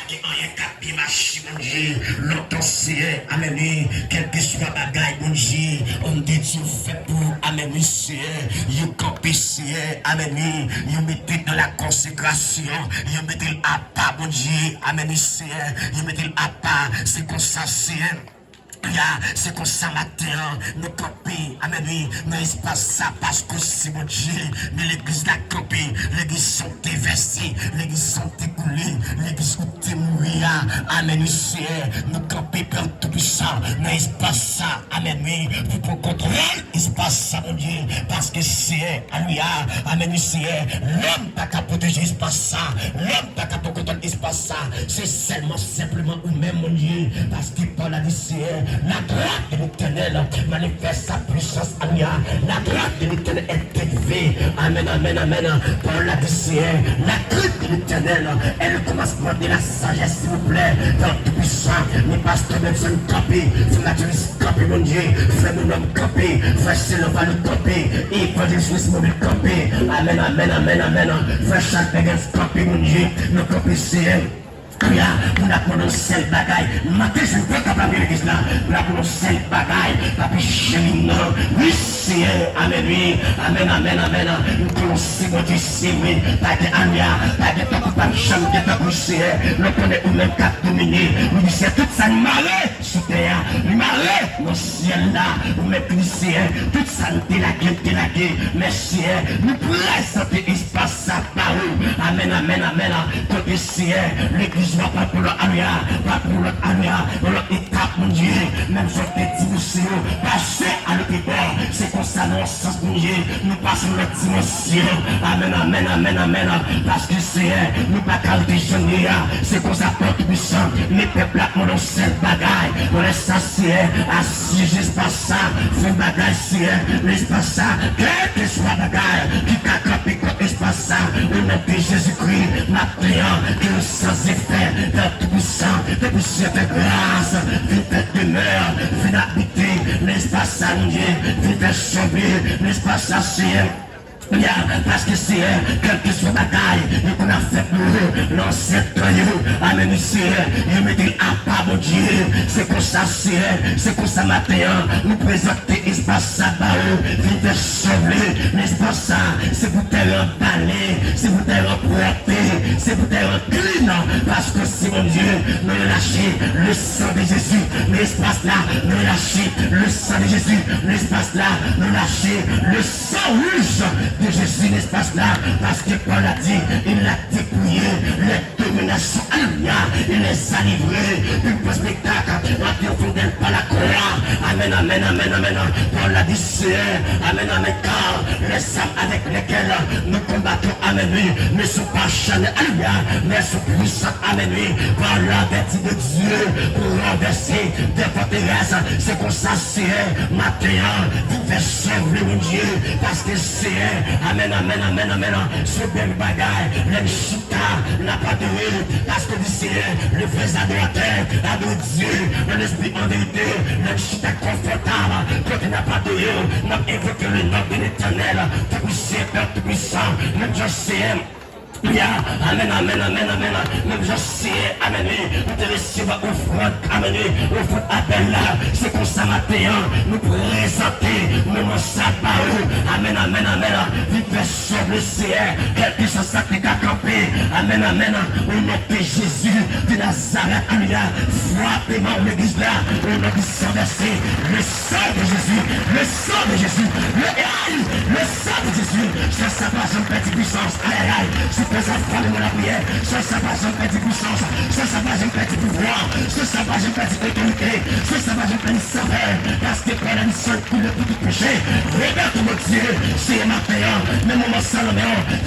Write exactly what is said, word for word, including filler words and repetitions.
Gen anyen k ap byen mache, Bondye, lontan, Seyè, amèn, wi, kèlkeswa bagay, Bondye, òm de Dye fè pou, amèn, wi, Seyè, yo kanpe, Seyè, amèn, wi, yo mete nan la konsekrasyon, yo mete l apa, Bondye, amèn, wi, Seyè, yo mete l apa, se konsa, Seyè. Ya, se konsa maten an, nou kanpe, amèn, wi, nan espas sa, paske se Bondye, men legliz la kanpe, legliz san te vèse, legliz san te koule, legliz ou te mouri a, amèn, wi, Seyè, nou kanpe, Pè Toupisan, nan espas sa, amèn, wi, pou pran kontwòl espas sa, Bondye, paske, Seyè, alelouya, amèn, wi, Seyè, lòm pa ka pwoteje espas sa, lòm pa ka pran kontwòl espas sa, se sèlman, senpleman ou menm, Bondye, paske pawòl la di, Seyè, la droite de l'Éternel manifeste sa puissance, alelouya, la droite de l'Éternel est élevée, amèn, amèn, amèn, pawòl la di, Seyè, la crainte de l'Éternel est le commencement de la sagesse, silvouplè, Pè Toupisan, men pastè Benson kanpe, se Matilis kanpe, Bondye, frè Bonòm kanpe, frè Selova kanpe, evanjelis Mobil kanpe, amèn, amèn, amèn, amèn, frè Charles Perkins kanpe, Bondye, nou kanpe, Seyè. Alelouya, pou n ap mande yon sèl bagay, maten jou vant ap lape legliz la, pou n ap mande yon sèl bagay, papi cheri nan, wi, Seyè, amèn, wi, amèn, amèn, amèn, nou konnen se Bondye, se vre, pa gen, alelouya, pa gen tankou, pa janm gen tankou, Seyè, nou konnen ou menm k ap domine, wi, Seyè, tout sa n mare sou tè a, li mare nan syèl la, ou menm ki di, Seyè, tout sa n delage, n delage, men, Seyè, nou prezante espas sa ba ou, amèn, amèn, amèn, kote, Seyè, legliz ou a pral pran lòt, alelouya, pral pran lòt, alelouya, yon lòt etap, Bondye, menm jan w te dibouse yo, pase a lòt bò, se konsa nan yon sans, Bondye, nou pase nan lòt dimansyon, amèn, amèn, amèn, amèn, paske, Seyè, nou pa ka rete jan nou ye a, se konsa, Pè Toupisan, men pèp la ap mande yon sèl bagay, nan lè sa, Seyè, asyeje espas sa, fè bagay, Seyè, nan espas sa, kèlkeswa bagay ki ka kanpe kont espas sa, o non de Jezikri, maten an, ke yo san efè, Pè Toupisan, depi Seyè fè gras, vin fè demè, vin abite nan espas sa, Bondye, vin fè chanble nan espas sa, Seyè. Ya, paske, Seyè, kèlkeswa bagay yo konn ap fè pou ou nan ansyen tan yo, amèn, wi, Seyè, yo mete l apa, Bondye. Se konsa, Seyè, se konsa maten an, nou prezante espas sa ba ou, vin fè chanble nan espas sa, se pou tèren an bale, se pou tèren an pwòp, se pou tèren an klin, paske se Bondye, nou relache le sang de Jésus nan espas la, nou relache le sang de Jésus nan espas la, nou relache le sang rouge de Jésus nan espas la, paske pawòl la di, il a dépouillé les dominations, alelouya, il les a livrées, pou l pran spektak, ant yo fondèl pa lakwa, amèn, amèn, amèn, amèn, pawòl la di, Seyè, amèn, amèn, kar les armes avec lesquelles nous combattons, amèn, wi, ne sont pas charnelles, alelouya, mais elles sont puissantes, amèn, wi, par la vertu de Dieu, pour renverser des forteresses. Se konsa, Seyè, maten an, vin fè chanble, Bondye, paske, Seyè, amèn, amèn, amèn, amèn, se bèl bagay, lè n chita, n ap adore, paske di, Seyè, le vrai adorateur adore Dieu dans l'esprit en vérité, lè n chita konfòtab, kote n ap adore w, n ap envoke le nom de l'Éternel, Tout-Puissant, Père Tout-Puissant, menm jan, Seyè, ya, amèn, amèn, amèn, amèn, menm jan, Seyè, amèn, wi, nou te resevwa ofrann, amèn, wi, ofrann Abèl la, se konsa maten an, nou prezante moman sa ba ou, amèn, amèn, amèn, vin fè chanble, Seyè, kèlkeswa sa ki ka kanpe, amèn, amèn, o non de Jezi, de Nazarèt, alelouya, frape men legliz la, o non di san vèse, le sang de Jésus, le sang de Jésus, le, hey, le sang de Jésus, san sa pa janm pèdi pwisans, ay, ay, ay, se konsa frape men lapriyè, san sa pa janm pèdi pwisans, san sa pa janm pèdi pouvwa, san sa pa janm pèdi otorite, san sa pa janm pèdi savè, paske pawòl la di, sang koule pou tout peche, rebèl tou, Bondye, Seyè, maten an, men moman sa nan men w,